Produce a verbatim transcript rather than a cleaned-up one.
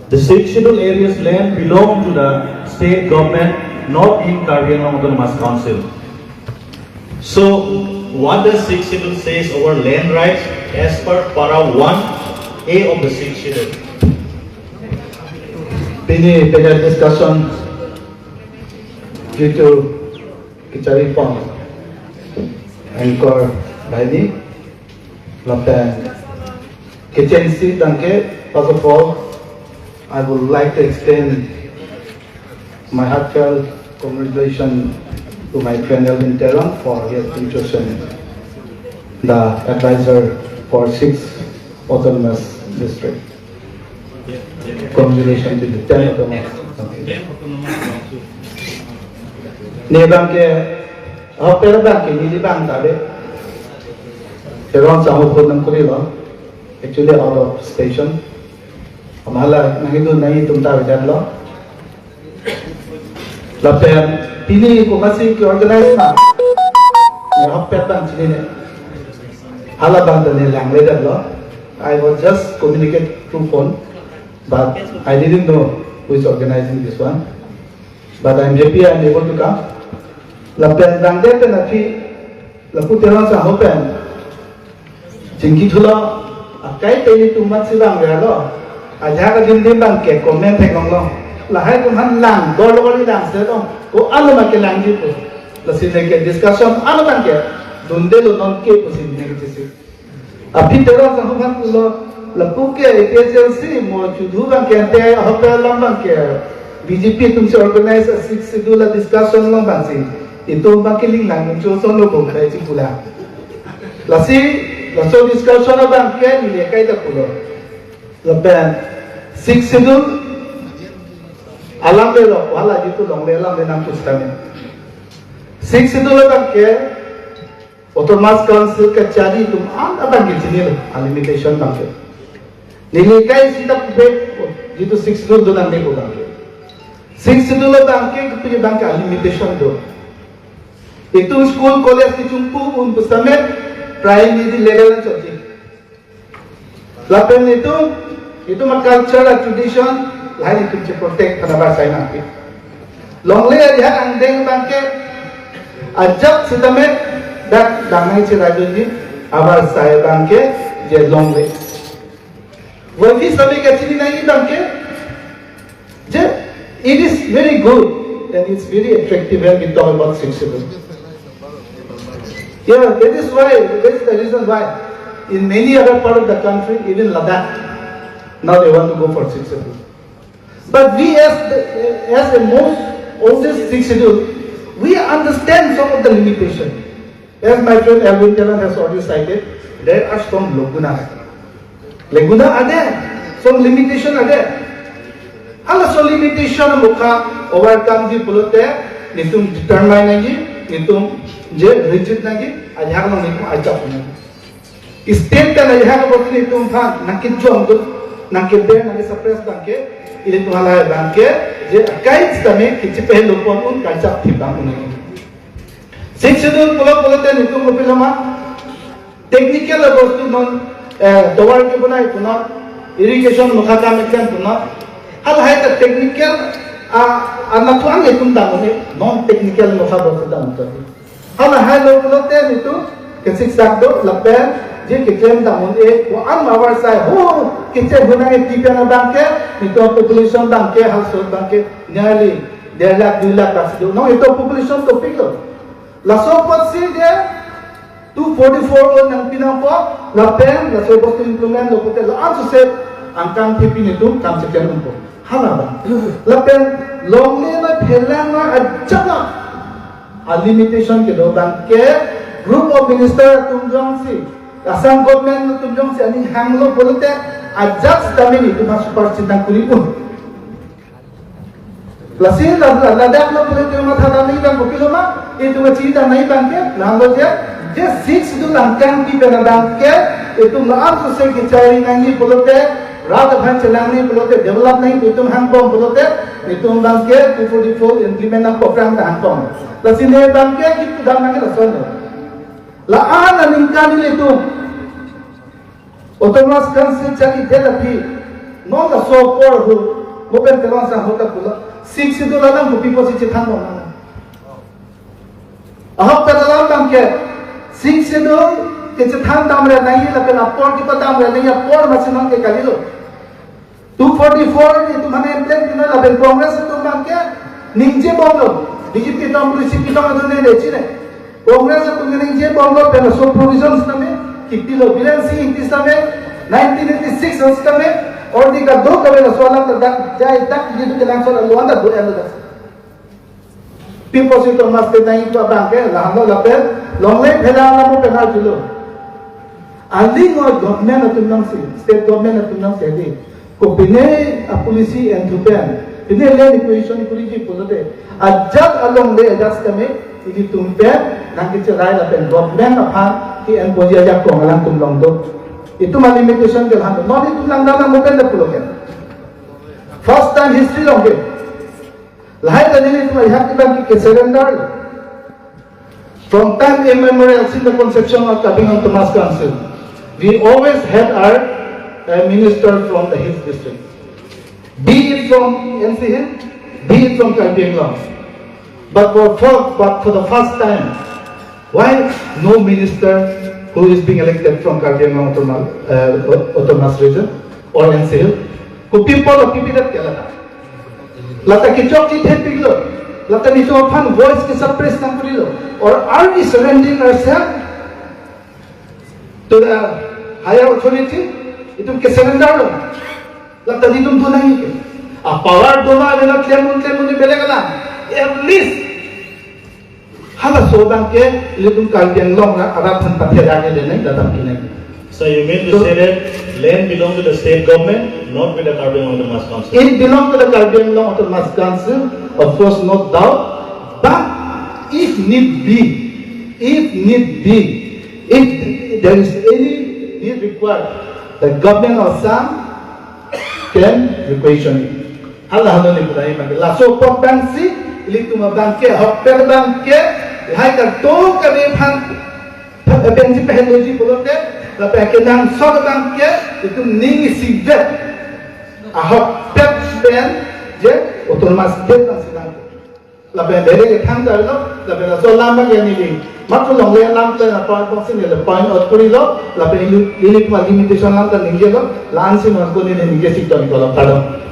The Sixth Schedule area's land belong to the state government, not in Karbi Anglong Autonomous Council. So, what the Sixth Schedule says over land rights as per para one A of the Sixth Schedule? Pini panel discussion due to kechari pon anchor laini lapen kechengsi abangke, first of all, I would like to extend my heartfelt congratulations to my friend Elwin Teron for his been chosen the advisor for six autonomous district. Congratulations to the ten autonomous council. Ne abangke, ahok abangke, neli abang ta be. Teron sangho phone nangkuri lo. Actually out of station. Amala nangidun nangji atum ta avedet lo. Lapen pini komatsi ke-organize ma. Ne ahok abang chinine. Hala abang ta ne langledet lo. I was just communicate through phone, but I didn't know who is organizing this one. But I'm happy I'm able to come. Lapen dangde pen aphi lapu Teron sangho pen chingki thulo, akai te nelitum mat si bang ya lo. Ajak adim dim abangke comment theklong lo. Lahai atum aphan lang, dor lo kali lang se dong. Ko-an lo ma kelangji pu. Lasi neke discussion an lo abangke dunde lo non ke pusi neke chisi. Aphi Teron sangho aphan pulo, lapu ke A P H L C mo chudhu abangke ante ahok alam abangke B J P atumsi organize a-Sixth Schedule a-discussion along abangsi itum abangke ling lang cho son lo bo kai chi pula. Lasi laso discussion abangke neli akai ta pulo. Lapen Sixth Schedule alam le lo, hala jitu longle alam le nang pusitame. Sixth Schedule abangke Autonomous Council kachari atum an abangke chinilo, a-limitation abangke. Neli akai sita pupe, jitu Sixth Schedule do nangde ko abangke. Sixth Schedule abangke, kepi abangke a-limitation do. Itum school college kechungpu un pusitame primary level anchotji. Lapen itum, itum a-culture a-tradition, lahai itum che-protect aphan avarsai nangpi. Longle ajahak angdeng abangke, ajat sitame dak dang nangcheraidunji, avarsai abangke je longle. Vaivi sitame kachini nangji abangke, je, it is very good and it's very attractive when we talk about Sixth Schedule. Yeah, that is why, that is the reason why in many other part of the country, even Ladakh, now they want to go for Sixth Schedule. But we as the, as the most oldest Sixth Schedule, we understand some of the limitation. As my friend Elwin Teron has already cited, there are some laguna. Laguna are there, some limitation are there. Halaso limitation mukha overcome ji pulote, nelitum determine nangji, nelitum je rigid nangji, ajahak nelitum ajak nangji. State ta ajahak abot nelitum aphan nangkejong dun, nangkeber, nangkesuppress abangke, ilitum halahai abangke, je akai sitame kechipehelo pon un kachap thip abang un. Sixth Schedule pulo pulote nelitum kopilo ma, technical abostu non, eh, tovar kebonai punon, irrigation mukha kam ekdam punon. Halahai ta technical, ah, anathu an itum dam un-e, non technical mukha abostu dam un-e. Halahai lo pulote nelitum kesiksak do lapen je keklem dam un-e, ko-an avarsai ho, kechem hunang e tipen abangke, nelitum population abangke, household abangke, nearly der lakh, dui lakh, lakh si do. Non itum population topic lo. Laso apotsi je two forty-four o nangpi nangpo, lapen laso bostu implement lo pulote la-an suse angkang pipi nelitum kam cheken unpo. Hala abang. Lapen longle ma phelang ma ajak ma a-limitation kedo abangke group of minister atum jongsi, Assam government atum jongsi aning hanglo pulote ajat sitame nelitum aphan super chintang kuri un. Lasi la, la, ladak lo pulote matha dam nangji abang kopilo ma, itum kachini dam nangji abangke, nanglo je, je Sixth Schedule angkang pi pen abangke, itum la-an suse kechari nangji pulote, rat aphan chelang nangji pulote, develop nangji itum hangbom pulote, itum abangke two forty-four implement nangpo aphrang ta hangbom. Lasi ne abangke kipu dam nangji lason lo. La-an aningkan ilitum Autonomous Council charidet aphi, non laso apor ahut, Mo pen Teron sang ahut ta pulo. Sixth Schedule alam kopi apotsi chethan bom nang. Ahok pen alam abangke Sixth Schedule kechethan damre nangji lapen apor kepadamre nangji apor masi nangke kalilo. Two forty-four itum mane emplem pino lapen Congress atum abangke ningje bomlo. B J P tong, B J P tong atum ne ne chine. Congress atum ningje bomlo pen laso provision sitame kipilo. Biren Singh Engti sitame nineteen eighty-six sitame ordi kadokave laso alam dak jai dak jitu kenangsot alo anta do-en lo dak. Pi apotsi Autonomous State nangji pu abangke lahenlo lapen longle phela alam pen arjulo. Aling or government atum nangsi, state government atum nangsi adi. Kopine a-policy enthu pen, pine land acquisition kuriji pulote, ajat alongle ajat sitame ilitum pen nangkecherai lapen government aphan ke-enponji ajakong alangtum long do. Itum a-limitation ke lahenlo. Non itum langdam nang open da pulo ke. First time history along ke. Lahai ta nelitum ajahak abangke ke-surrender. From time immemorial, since the conception of Karbi Anglong Autonomous Council, we always had our uh, minister from the Hills District, be it from N C Hill, be it from Karbi Anglong. But for, for but for the first time, why no minister who is being elected from Karbi Anglong Autonomous, uh, Autonomous Region or N C Hill? Kopi apotlo pipedet ke lata? Lata kechokche thepiklo. Lata nelitum aphan voice ke-suppress nangkorilo. Or are we surrendering ourselves to the higher authority? Itum ke-surrender lo. Lata nelitum do nangji ke. A-power doma avelo klem un klem un beleg alam. At least halaso abangke ilitum Karbi Anglong ra arat aphan pathera ke denai dadak kinai. So you mean to So- say that land belong to the state government, not with the Karbi Anglong Autonomous Council? It belong to the Karbi Anglong Autonomous Council, of course, no doubt. But if need be, if need be, if there is any need required, the government of Assam can requisition it. Hala halo ni pudai abangke. Laso apot abangsi ilitum abangke, ahokpet abangke, lahai kadokave aphan, aphan pensi pahenoji pulote, lapen kenangsot abangke, itum ning isivet. Ahokpet pen je Autonomous State nangsi nang. Lapen bere kethang jarlo, lapen laso alam abangke neli matro longle alam pen apar boxing le point out korilo, lapen ili, ili kuma limitation alam ta ningjelo, la-ansi non ko neli ningje sikton kolo, pardon.